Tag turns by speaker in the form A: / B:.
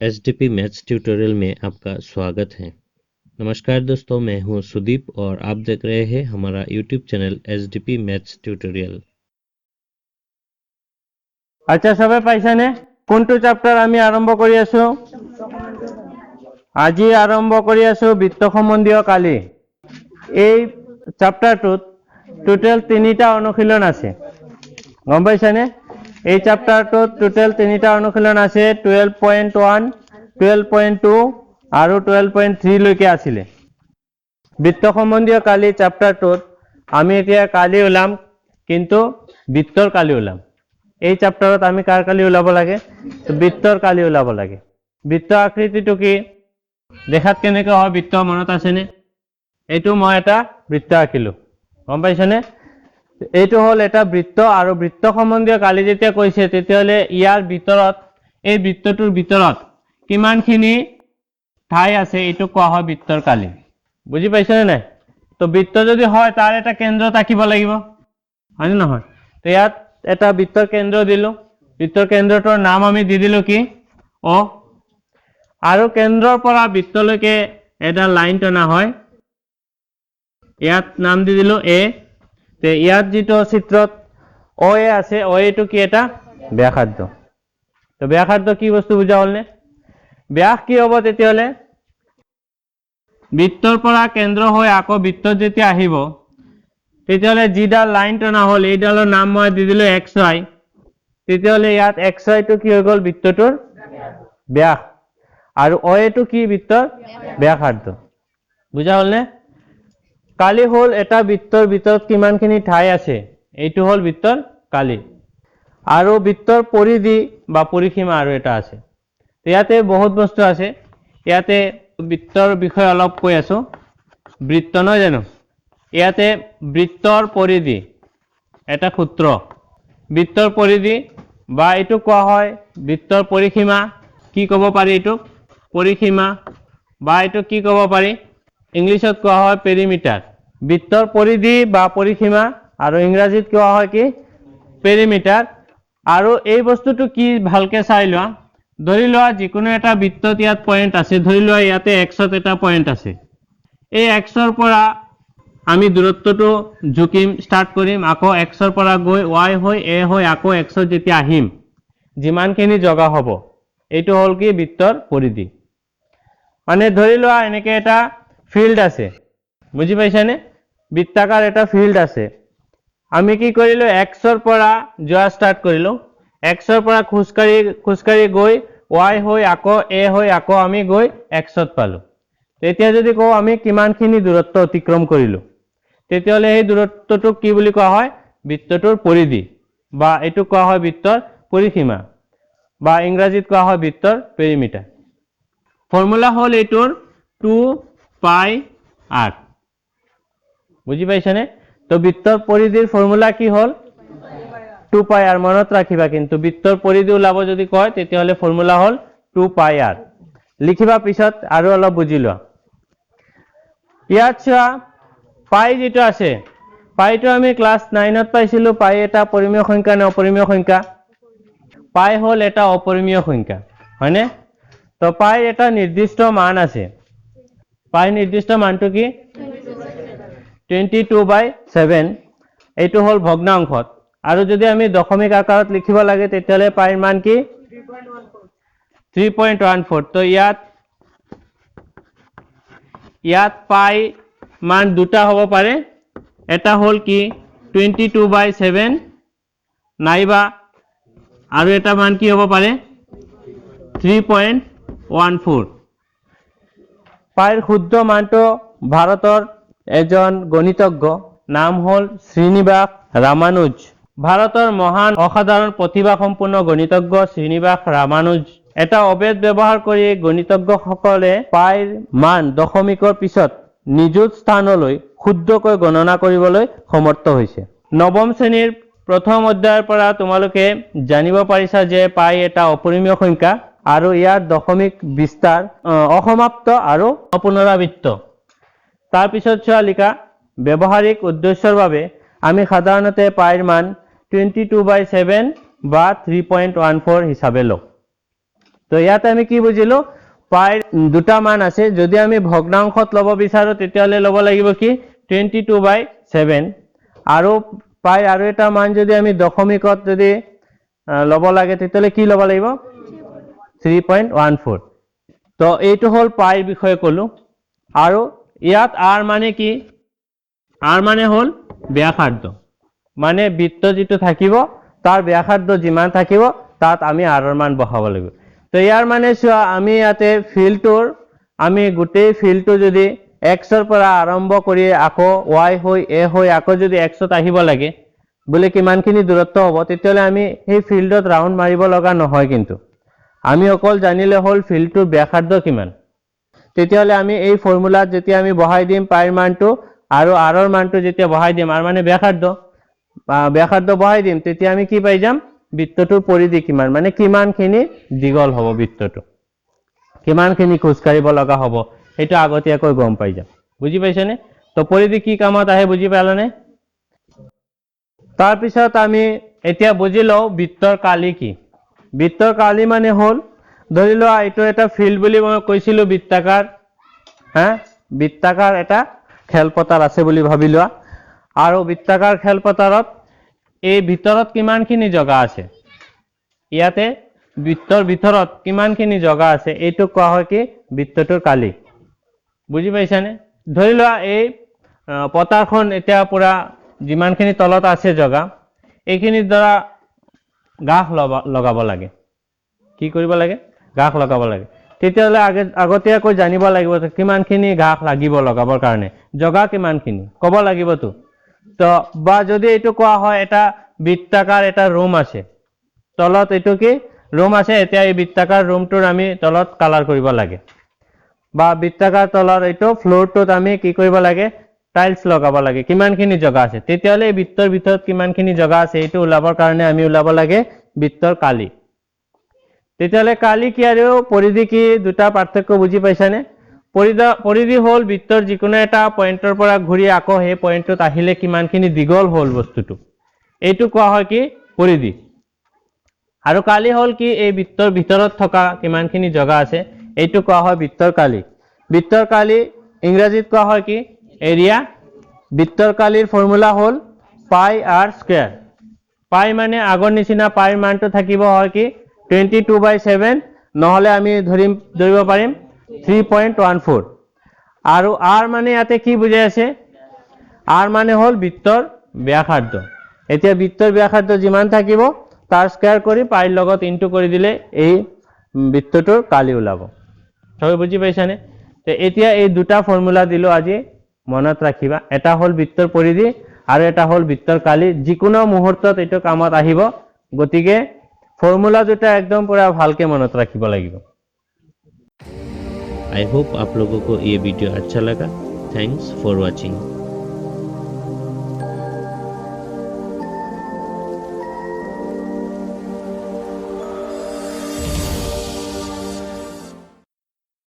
A: SDP maths tutorial में आपका स्वागत है। नमस्कार दोस्तों, मैं हूं सुदीप और आप देख रहे हैं हमारा YouTube channel SDP maths tutorial.
B: আচ্ছা, সবে পাইছানে? কোনটো চাপ্টাৰ আমি আৰম্ভ কৰি আছো? আজি আৰম্ভ কৰি আছো বৃত্ত সম্বন্ধীয় কালি। এই চাপ্টাৰটোত টোটেল তিনিটা অনুশীলন আছে, গম পাইছানে? এই চাপ্টাৰটোত টোটেল তিনিটা অনুশীলন আছে, 12.1, 12.2 আৰু 12.3লৈকে আছিলে। বৃত্ত সম্বন্ধীয় কালি চাপ্টাৰটোত আমি এতিয়া কালি ওলাম, কিন্তু বৃত্তৰ কালি ওলাম। এই চাপ্টাৰত আমি কাৰ কালি ওলাব লাগে? বৃত্তৰ কালি ওলাব লাগে। বৃত্ত আকৃতিটো কি, দেখাত কেনেকুৱা হয় বৃত্ত, মনত আছেনে? এইটো মই এটা বৃত্ত আঁকিলো, গম পাইছেনে? এইটো হ'ল এটা বৃত্ত। আৰু বৃত্ত সম্বন্ধীয় কালি যেতিয়া কৈছে, তেতিয়াহ'লে ইয়াৰ ভিতৰত, এই বৃত্তটোৰ ভিতৰত কিমানখিনি ঠাই আছে, এইটো কোৱা হয় বৃত্তৰ কালি। বুজি পাইছেনে নাই? তো বৃত্ত যদি হয়, তাৰ এটা কেন্দ্ৰ থাকিব লাগিব, হয়নে নহয়? তো ইয়াত এটা বৃত্তৰ কেন্দ্ৰ দিলো। বৃত্তৰ কেন্দ্ৰটোৰ নাম আমি দি দিলো কি? অ'। আৰু কেন্দ্ৰৰ পৰা বৃত্তলৈকে এটা লাইন টনা হয়, ইয়াত নাম দি দিলো এ। তে ইয়াত যিটো চিত্ৰত অ এ আছে, অ এটো কি? এটা ব্যাসাৰ্ধ। তো ব্যাসাৰ্ধ কি বস্তু বুজা হ'লনে? ব্যাস কি হ'ব তেতিয়াহ'লে? বৃত্তৰ পৰা কেন্দ্ৰ হৈ আকৌ বৃত্তত যেতিয়া আহিব, তেতিয়াহ'লে যিডাল লাইন টনা হ'ল, এইডালৰ নাম মই দি দিলো এক্স ৱাই। তেতিয়াহ'লে ইয়াত এক্স ৱাইটো কি হৈ গ'ল? বৃত্তটোৰ ব্যাস। আৰু অ এটো কি? বৃত্তৰ ব্যাসাৰ্ধ। বুজা হ'লনে? কালি হ'ল এটা বৃত্তৰ ভিতৰত কিমানখিনি ঠাই আছে, এইটো হ'ল বৃত্তৰ কালি। আৰু বৃত্তৰ পৰিধি বা পৰিসীমা আৰু এটা আছে। ইয়াতে বহুত বস্তু আছে। ইয়াতে বৃত্তৰ বিষয়ে অলপ কৈ আছো। বৃত্ত নহয় জানো? ইয়াতে বৃত্তৰ পৰিধি এটা সূত্ৰ। বৃত্তৰ পৰিধি বা এইটো কোৱা হয় বৃত্তৰ পৰিসীমা। কি ক'ব পাৰি এইটোক? পৰিসীমা। বা এইটো কি ক'ব পাৰি? ইংলিছত কোৱা হয় পেৰিমিটাৰ। বৃত্তৰ পৰিধি বা পৰিসীমা আৰু ইংৰাজীত কোৱা হয় কি? পেৰিমিটাৰ। আৰু এই বস্তুটো কি, ভালকে চাই লোৱা। ধৰি লোৱা যিকোনো এটা বৃত্তত ইয়াত পইণ্ট আছে। ধৰি লোৱা ইয়াতে এক্সত এটা পইণ্ট আছে। এই এক্সৰ পৰা আমি দূৰত্বটো জুকিম, ষ্টাৰ্ট কৰিম। আকৌ এক্সৰ পৰা গৈ ৱাই হৈ, এ হৈ আকৌ এক্সত যেতিয়া আহিম, যিমানখিনি জগা হ'ব, এইটো হ'ল কি? বৃত্তৰ পৰিধি। মানে ধৰি লোৱা এনেকে এটা ফিল্ড আছে, বুজি পাইছানে? বৃত্তাকাৰ এটা ফিল্ড আছে। আমি কি কৰিলো? এক্সৰ পৰা যোৱা ষ্টাৰ্ট কৰিলো। এক্সৰ পৰা খোজকাঢ়ি খোজকাঢ়ি গৈ ৱাই হৈ, আকৌ এ হৈ, আকৌ আমি গৈ এক্সত পালো। তেতিয়া যদি কওঁ আমি কিমানখিনি দূৰত্ব অতিক্ৰম কৰিলো, তেতিয়াহ'লে সেই দূৰত্বটোক কি বুলি কোৱা হয়? বৃত্তটোৰ পৰিধি বা এইটো কোৱা হয় বৃত্তৰ পৰিসীমা বা ইংৰাজীত কোৱা হয় বৃত্তৰ পেৰিমিটাৰ। ফৰ্মুলা হ'ল এইটোৰ 2 পাই আৰ। বুজি পাইছানে? তো বৃত্তৰ পৰিধিৰ ফৰ্মুলা কি হ'ল? 2 পাই আৰ। মনত ৰাখিবা কিন্তু, বৃত্তৰ পৰিধি ওলাব যদি কয়, তেতিয়াহ'লে ফৰ্মুলা হ'ল 2 পাই আৰ। লিখিবা পিছত, আৰু অলপ বুজি লোৱা। ইয়াত চোৱা, পাই যিটো আছে, পাইটো আমি ক্লাছ 9ত পাইছিলো। পাই এটা পৰিমেয় সংখ্যা নে অপৰিমেয় সংখ্যা? পাই হ'ল এটা অপৰিমেয় সংখ্যা, হয়নে? তো পাই এটা নিৰ্দিষ্ট মান আছে। পাই নিৰ্দিষ্ট মানটো কি? 22/7। এইটো হ'ল ভগ্নাংশত। আৰু যদি আমি দশমিক আকাৰত লিখিব লাগে, তেতিয়াহ'লে পাইৰ মান কি? 3.14। তো ইয়াত পাই মান দুটা হ'ব পাৰে। এটা হ'ল কি? 22/7, নাইবা আৰু এটা মান কি হ'ব পাৰে? 3.14। পাইৰ শুদ্ধ মানটো ভাৰতৰ এজন গণিতজ্ঞ, নাম হ'ল শ্ৰীনিবাস ৰামানুজ। ভাৰতৰ মহান অসাধাৰণ প্ৰতিভাসম্পন্ন গণিতজ্ঞ শ্ৰীনিবাস ৰামানুজ। এটা অবেদ ব্যৱহাৰ কৰি গণিতজ্ঞসকলে পাইৰ মান দশমিকৰ পিছত নিযুত স্থানলৈ শুদ্ধকৈ গণনা কৰিবলৈ সমৰ্থ হৈছে। নৱম শ্ৰেণীৰ প্ৰথম অধ্যায়ৰ পৰা তোমালোকে জানিব পাৰিছা যে পাই এটা অপৰিমেয় সংখ্যা আৰু ইয়াৰ দশমিক বিস্তাৰ অসমাপ্ত আৰু অপুনৰাবৃত্ত। তাৰপিছত চোৱা, লিখা, ব্যৱহাৰিক উদ্দেশ্যৰ বাবে আমি সাধাৰণতে পাইৰ মান 22/7 বা 3.14 হিচাপে লওঁ। তো তো ইয়াতে আমি কি বুজিলো? পাইৰ দুটা মান আছে। যদি আমি ভগ্নাংশত ল'ব বিচাৰো, তেতিয়াহ'লে ল'ব লাগিব কি? 22/7। আৰু পাইৰ আৰু এটা মান যদি আমি দশমিকত যদি ল'ব লাগে, তেতিয়াহ'লে কি ল'ব লাগিব? 3.14। তো এইটো হ'ল পাইৰ বিষয়ে ক'লো। আৰু ইয়াত আৰ মানে কি? আৰ মানে হ'ল ব্যাসাৰ্ধ, মানে বৃত্ত যিটো থাকিব তাৰ ব্যাসাৰ্ধ যিমান থাকিব, তাত আমি আৰৰ মান বহাব লাগিব। তো ইয়াৰ মানে চোৱা, আমি ইয়াতে ফিল্ডটোৰ, আমি গোটেই ফিল্ডটো যদি এক্সৰ পৰা আৰম্ভ কৰি আকৌ ৱাই হৈ, এ হৈ আকৌ যদি এক্সত আহিব লাগে বোলে, কিমানখিনি দূৰত্ব হ'ব, তেতিয়াহ'লে আমি সেই ফিল্ডত ৰাউণ্ড মাৰিব লগা নহয়। কিন্তু আমি অকল জানিলে হ'ল ফিল্ডটোৰ ব্যাসাৰ্ধ কিমান। তেতিয়াহ'লে আমি এই ফৰ্মুলাত যেতিয়া আমি বহাই দিম পাইৰ মানটো আৰু আৰৰ মানটো যেতিয়া বহাই দিম, আৰ মানে ব্যাসাৰ্ধ, বা ব্যাসাৰ্ধ বহাই দিম, তেতিয়া আমি কি পাই যাম? বৃত্তটোৰ পৰিধি কিমান, মানে কিমানখিনি দীঘল হ'ব বৃত্তটো, কিমানখিনি খোজকাঢ়িব লগা হ'ব, সেইটো আগতীয়াকৈ গম পাই যাম। বুজি পাইছেনে? তো পৰিধি কি কামত আহে বুজি পালানে? তাৰপিছত আমি এতিয়া বুজি লওঁ বৃত্তৰ কালি কি। বৃত্তৰ কালি মানে হ'ল, ধৰি লোৱা এইটো এটা ফিল্ড বুলি মই কৈছিলোঁ, বৃত্তাকাৰ, হা, বৃত্তাকাৰ এটা খেলপথাৰ আছে বুলি ভাবি লোৱা। আৰু বৃত্তাকাৰ খেলপথাৰত এই ভিতৰত কিমানখিনি জগা আছে, ইয়াতে বৃত্তৰ ভিতৰত কিমানখিনি জগা আছে, এইটোক কোৱা হয় কি? বৃত্তটোৰ কালি। বুজি পাইছানে? ধৰি লোৱা এই পথাৰখন এতিয়া পুৰা যিমানখিনি তলত আছে জগা, এইখিনিৰ দ্বাৰা ঘাঁহ লগাব লাগে। কি কৰিব লাগে? ঘাঁহ লগাব লাগে। তেতিয়াহ'লে আগতীয়াকৈ জানিব লাগিব যে কিমানখিনি ঘাঁহ লাগিব লগাবৰ কাৰণে, জগা কিমানখিনি ক'ব লাগিবতো। তো বা যদি এইটো কোৱা হয় এটা বৃত্তাকাৰ এটা ৰুম আছে, তলত এইটো কি ৰুম আছে, এতিয়া এই বৃত্তাকাৰ ৰুমটোৰ আমি তলত কালাৰ কৰিব লাগে, বা বৃত্তাকাৰ তলৰ এইটো ফ্ল'ৰটোত আমি কি কৰিব লাগে? টাইলছ লগাব লাগে, কিমানখিনি জগা আছে। তেতিয়াহ'লে এই বৃত্তৰ ভিতৰত কিমানখিনি জগা আছে, এইটো ওলাবৰ কাৰণে আমি ওলাব লাগে বৃত্তৰ কালি। তেতিয়াহ'লে কালি কি আৰু পৰিধি কি, দুটা পাৰ্থক্য বুজি পাইছানে? পৰিধি হ'ল বৃত্তৰ যিকোনো এটা পইণ্টৰ পৰা ঘূৰি আকৌ সেই পইণ্টটোত আহিলে কিমানখিনি দীঘল হ'ল বস্তুটো, এইটো কোৱা হয় কি? পৰিধি। আৰু কালি হ'ল কি? এই বৃত্তৰ ভিতৰত থকা কিমানখিনি জগা আছে, এইটো কোৱা হয় বৃত্তৰ কালি। বৃত্তৰ কালি ইংৰাজীত কোৱা হয় কি? এৰিয়া। বৃত্তৰ কালিৰ ফৰ্মুলা হ'ল পাই আৰ স্কুৱেৰ। পাই মানে আগৰ নিচিনা পাইৰ মানটো থাকিব হয় কি? 22/7, নহ'লে আমি ধৰিব পাৰিম 3.14। আৰু আৰ মানে ইয়াতে কি বুজাই আছে? আৰ মানে হ'ল বৃত্তৰ ব্যাসাৰ্ধ। এতিয়া বৃত্তৰ ব্যাসাৰ্ধ যিমান থাকিব, তাৰ স্কুৱেৰ কৰি পাইৰ লগত ইনটু কৰি দিলে এই বৃত্তটোৰ কালি ওলাব। চবে বুজি পাইছানে? তে এতিয়া এই দুটা ফৰ্মুলা দিলোঁ আজি, মনত ৰাখিবা। এটা হ'ল বৃত্তৰ পৰিধি আৰু এটা হ'ল বৃত্তৰ কালি। যিকোনো মুহূৰ্তত এইটো কামত আহিব, গতিকে ফৰ্মুলা দুটা একদম পুৰা ভালকে মনত ৰাখিব লাগিব।
A: I hope आप लोगों को ये वीडियो अच्छा लगा। Thanks for watching.